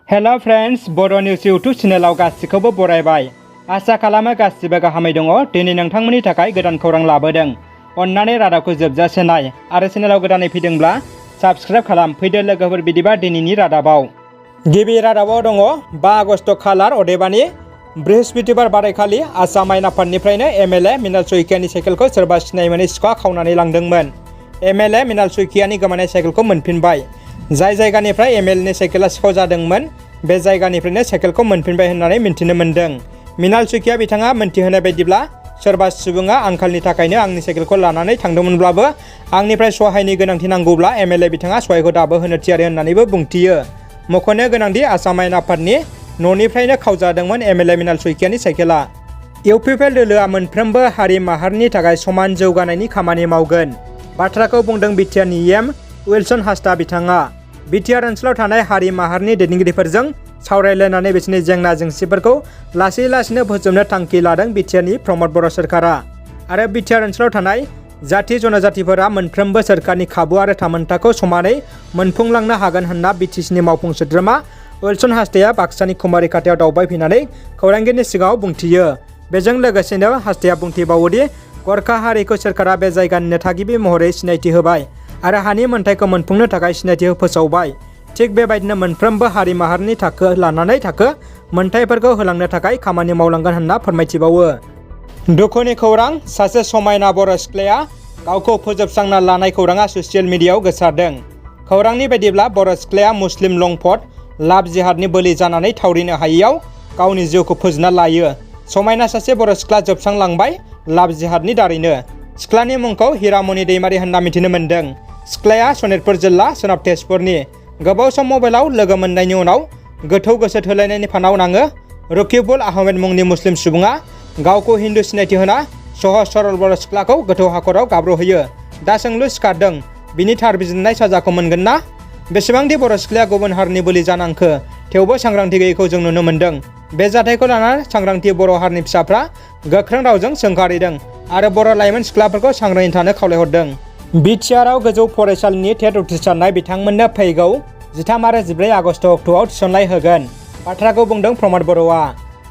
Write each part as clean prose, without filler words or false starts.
हेल' friends, बड' news YouTube चेनेलाव गासिखौबो बरायबाय। आसा खालामो गासिबो गाहामै दङ। दिनै नोंथांमोननि थाखाय गोदान खौरां लाबोदों। अन्नानै रादाबखौ जोबजासे नाय आरो चेनेलाव गोदानै फैदोंब्ला साबस्क्राइब खालाम। फैदो लोगोफोर बिदिबा दिनैनि रादाबाव। गिबि रादाबाव दङ 5 आगस्ट खालार अदेबानि बृहस्पतिबार बारायखालि आसाम आयेन आफादनिफ्रायनो एमएलए मिनाल सयकियानि साइकेलखौ सोरबा सिनाय मोनै सिखावा खावनानै लांदोंमोन। एमएलए मिनाल सयकियानि गोमानाय साइकेलखौ मोनफिनबाय। जाय जायगानिफ्राय एमएलएनि साइकेला सिखाव जादोंमोन बे जायगानिफ्रायनो साइकेलखौ मोनफिनबाय होननानै मिन्थिनो मोन्दों। मिनाल सयकिया बिथाङा मोनथिहोनाय बायदिब्ला सोरबा सुबुङा आंखालनि थाखायनो आंनि साइकेलखौ लानानै थांदोंमोनब्लाबो आंनिफ्राय सहायनि गोनांथि नांगौब्ला एमएलए बिथाङा सहायखौ दाबो होनो थियारि होननानैबो बुंथियो। मख'नो गोनांदि आसाम आयेन आफादनि न'निफ्रायनो खावजादोंमोन एमएलए मिनाल सयकियानि साइकेला। इउपिपिएल दोलोआ मोनफ्रोमबो हारि माहारिनि थाखाय समान जौगानायनि खामानि मावगोन। बाथ्राखौ बुंदों बिटिआरनि एम उइलसन हासदा बिथाङा। बिटिआर ओनसोलाव थानाय हारि माहारिनि दैदेनगिरिफोरजों सावरायलायनानै बिसोरनि जेंना जेंसिफोरखौ लासै लासैनो फोजोबनो थांखि लादों बिटिआरनि प्रमद बर' सोरखारा। आरो बिटिआर ओनसोलाव थानाय जाथि जनजातिफोरा मोनफ्रोमबो सोरखारनि खाबु आरो थामोनथाखौ समानै मोनफुंलांनो हागोन होनना बिटिसिनि मावफुं सोद्रोमा उइलसन हासदाया बाक्सानि कुमारिखातायाव दावबायफैनानै खौरांगिरिनि सिगाङाव बुंथियो। बेजों लोगोसेनो हासदाया बुंथिबावोदि गरखा हारिखौ सोरखारा बे जायगानिनो थागिबि महरै सिनायथि होबाय आरो हानि मोनथायखौ मोनफुंनो थाखाय सिनायथि फोसावबाय। थिग बेबायदिनो मोनफ्रोमबो हारि माहारिनि थाखो लानानै थाखो मोनथायफोरखौ होलांनो थाखाय खामानि मावलांगोन होनना फोरमायथिबावो। दुखुनि खौरां, सासे समायना बर' सिख्लाया गावखौ फोजोबस्रांना लानाय खौराङा ससियेल मिडियायाव गोसारदों। खौरांनि बायदिब्ला बर' सिख्लाया मुस्लिम लंफट लाभ जिहादनि बोलि जानानै थावरिनो हायैयाव गावनि जिउखौ फोजोबना लायो। समायना सासे बर' सिख्ला जोबस्रांलांबाय लाभ जिहादनि दारैनो। सिख्लानि मुंखौ हिरामणि दैमारि होनना मिथिनो मोन्दों। सिख्लाया सनितपुर जिल्ला सोनाब तेजपुरनि। गोबाव सम मबाइलाव लोगो मोननायनि उनाव गोथौ गोसो थोलायनायनि फानाव नाङो रकिबुल आहमेद मुंनि मुस्लिम सुबुङा गावखौ हिन्दु सिनायथि होना सहज सरल बर' सिख्लाखौ गोथौ हाखराव गाब्र'होयो। दा सोंलु सिखारदों, बिनि थार बिजिरनाय साजाखौ मोनगोन ना? बेसेबांदि बर' सिख्लाया गुबुन हारिनि बोलि जानांखो, थेवबो सांग्रांथि गैयैखौ जों नुनो मोन्दों। बे जाथायखौ लानानै सांग्रांथि बर' हारिनि फिसाफ्रा गोख्रों रावजों सोंखारिदों आरो बर' लाइमोन सिख्लाफोरखौ सांग्राङै थानो खावलायहरदों। बिटिआरआव गोजौ फरायसालिनि टेट उथ्रिसारनाय बिथांमोननो फैगौ 13 आरो 14 आगस्ट अक्ट'आव थिसननाय होगोन। बाथ्राखौ बुंदों प्रमद बर'आ।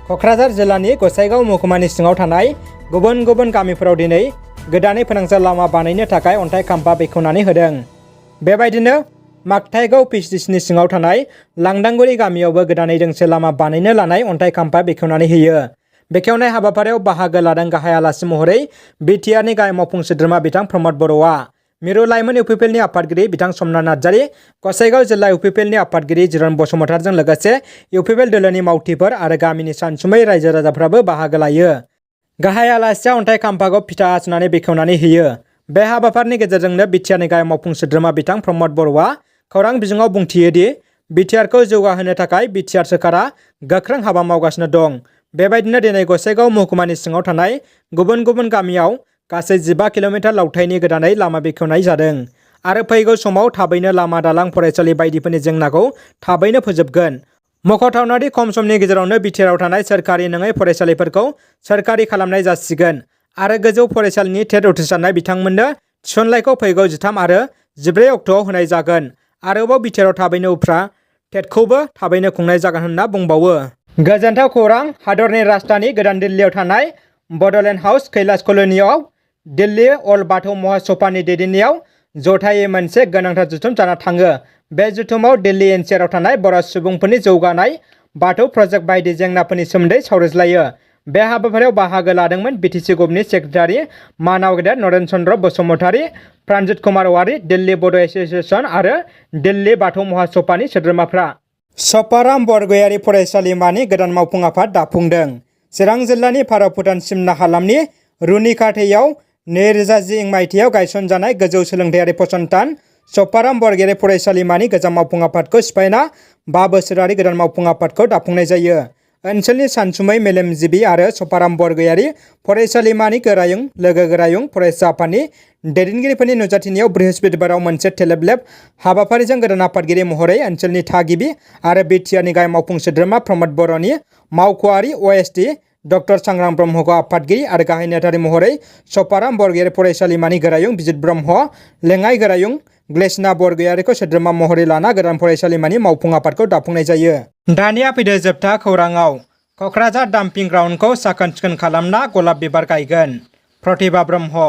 क'क्राझार जिल्लानि गसाइगाव महकुमानि सिङाव थानाय गुबुन गुबुन गामिफोराव दिनै गोदानै फोनांजाब लामा बानायनो थाखाय अन्थाइ खाम्फा बेखेवनानै होदों। बेबायदिनो मागथाइगाव पिसिसिनि सिङाव थानाय लांदांगुरि गामियावबो गोदानै दोंसे लामा बानायनो लानाय अन्थाइ खाम्फा बेखेवनानै होयो। बेखेवनाय हाबाफारियाव बाहागो लादों गाहाय आलासि महरै बिटिआरनि गाहाय मावफुं सोद्रोमा बिथां प्रमद बर'आ, मिरु लाइमोन इउपिपिएलनि आफादगिरि बिथां समना नार्जारि, गसाइगाव जिल्ला इउपिपिएलनि आफादगिरि जिरन बसुमतारजों लोगोसे इउपिपिएल दोलोनि मावथिफोर आरो गामिनि सानसुमै रायजो राजाफ्राबो बाहागो लायो। गाहाय आलासिया अन्थाइ खाम्फाखौ फिथा हास'नानै बेखेवनानै होयो। बे हाबाफारिनि गेजेरजोंनो बिटिआरनि गाहाय मावफुं सोद्रोमा बिथां प्रमद बर'आ खौरां बिजोङाव बुंथियोदि बिटिआरखौ जौगाहोनो थाखाय बिटिआर सोरखारा गोख्रों हाबा मावगासिनो दं। बेबायदिनो दिनै गसाइगाव महकुमानि सिङाव थानाय गुबुन गुबुन गामियाव गासै 15 किल'मिटार लावथाइनि गोदानै लामा बेखेवनाय जादों आरो फैगौ समाव थाबैनो लामा दालां फरायसालि बायदिफोरनि जेंनाखौ थाबैनो फोजोबगोन। मख'थावनादि खम समनि गेजेरावनो बिटिआरआव थानाय सोरखारि नङै फरायसालिफोरखौ सोरखारि खालामनाय जासिगोन आरो गोजौ फरायसालिनि टेट उथ्रिसारनाय बिथांमोननो थिसननायखौ फैगौ 13 आरो 14 अक्ट'आव होनाय जागोन। आरोबाव बिटिआरआव थाबैनो उफ्रा टेटखौबो थाबैनो खुंनाय जागोन होनना बुंबावो। गोजोनथाव खौरां, हादरनि राजधानी गोदान दिल्लीयाव थानाय बड'लेण्ड हाउस कैलाश कल'नियाव दिल्ली अल बाथौ महासभानि दैदेननायाव जथायै मोनसे गोनांथार जथुम जाना थाङो। बे जथुमाव दिल्ली एनसिआरआव थानाय बर' सुबुंफोरनि जौगानाय, बाथौ प्रजेक्ट बायदि जेंनाफोरनि सोमोन्दै सावरायज्लायो। बे हाबाफारियाव बाहागो लादोंमोन बिटिसि गभर्नमेन्टनि सेक्रेटारि मानाव गेदेर नरेन चन्द्र बसुमतारी, प्रानजित कुमार औवारी, दिल्ली बड' एस'सिएशन आरो दिल्ली बाथौ महासभानि सोद्रोमाफ्रा। सपाराम बरगयारि फरायसालिमानि गोदान मावफुं आफाद दाफुंदों। चिरां जिल्लानि भारत भुटान सिमना हालामनि रुनिकाटैयाव 2010 मायथाइयाव गायसनजानाय गोजौ सोलोंथायारि फसंथान सपाराम बरगयारि फरायसालिमानि गोजाम मावफुं आफादखौ सिफायना 5 बोसोरारि गोदान मावफुं आफादखौ दाफुंनाय जायो। ओनसोलनि सानसुमै मेलेमजिबि आरो सपाराम बरगयारि फरायसालिमानि गोरायुं लोगो गोरायुं फरायसा आफादनि दैदेनगिरिफोरनि नुजाथिनायाव बृहस्पतिबाराव मोनसे टेलेब हाबाफारिजों गोदान आफादगिरि महरै ओनसोलनि थागिबि आरो बिटिआरनि गाहाय मावफुं सोद्रोमा प्रमद बर'नि मावख'आरि अएसडि डक्टर सांग्रां ब्रह्मखौ आफादगिरि आरो गाहाय नेहाथारि महरै सपाराम बरगयारि फरायसालिमानि गोरायुं बिजित ब्रह्म, लेङाइ गोरायुं ग्लेसना बरगयारिखौ सोद्रोमा महरै लाना गोदान फरायसालिमानि मावफुं आफादखौ दाफुंनाय जायो। दानिया फैदो जोबथा खौराङाव। क'क्राझार डाम्पिं ग्राउन्डखौ साखोन-सिखोन खालामना गलाब बिबार गायगोन। प्रतिभा ब्रह्म।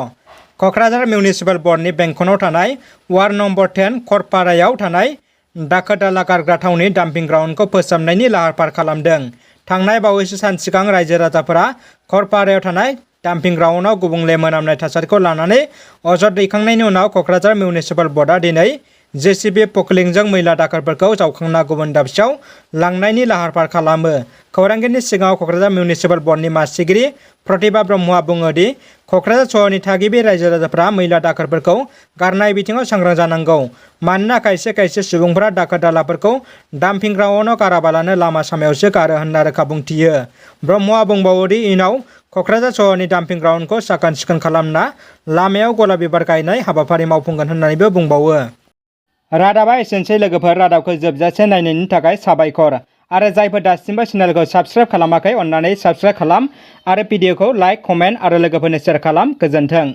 क'क्राझार मिउनिसिपाल बर्डनि बेंखनाव थानाय वार्ड नम्बर 10 खरपारायाव थानाय दाखोर-दाला गारग्रा थावनि डाम्पिं ग्राउन्डखौ फोसाबनायनि लाहार-फाहार खालामदों। थांनाय बावैसो सान सिगां रायजो-राजाफोरा खरपारायाव थानाय डाम्पिं ग्राउन्डआव गुबुंले मोनामनाय थासारिखौ लानानै अजद दैखांनायनि उनाव क'क्राझार मिउनिसिपाल बर्डआ दिनै जेसिबि पक्लिंजों मैला दाखोरफोरखौ जावखांना गुबुन दाबसेयाव लांनायनि लाहार-फाहार खालामो। खौरांगिरिनि सिगाङाव क'क्राझार मिउनिसिपाल बर्डनि मासिगिरि प्रतिभा ब्रह्मआ बुङो दि क'क्राझार सहरनि थागिबि रायजो-राजाफोरा मैला दाखोरफोरखौ गारनाय बिथिङाव सांग्रां जानांगौ। मानोना खायसे सुबुंफोरा दाखोर-दालाफोरखौ डाम्पिं ग्राउन्डआव गाराबालानो लामा-सामायावसो गारो होनना रोखा बुंथियो। ब्रह्मआ बुंबावो दि इयुनाव क'क्राझार सहरनि डाम्पिं ग्राउन्डखौ साखोन-सिखोन खालामना लामायाव गलाब बिबार गायनाय हाबाफारि मावफुंगोन होननानैबो बुंबावो। रादाबा एसेनोसै लोगोफोर। रादाबखौ जोबजासे नायनायनि थाखाय साबायखर। आरो जायफोर दासिमबो चेनेलखौ साबस्क्राइब खालामाखै अन्नानै साबस्क्राइब खालाम आरो भिडिअखौ लाइक, कमेन्ट आरो लोगोफोरनो शेयार खालाम। गोजोन्थों।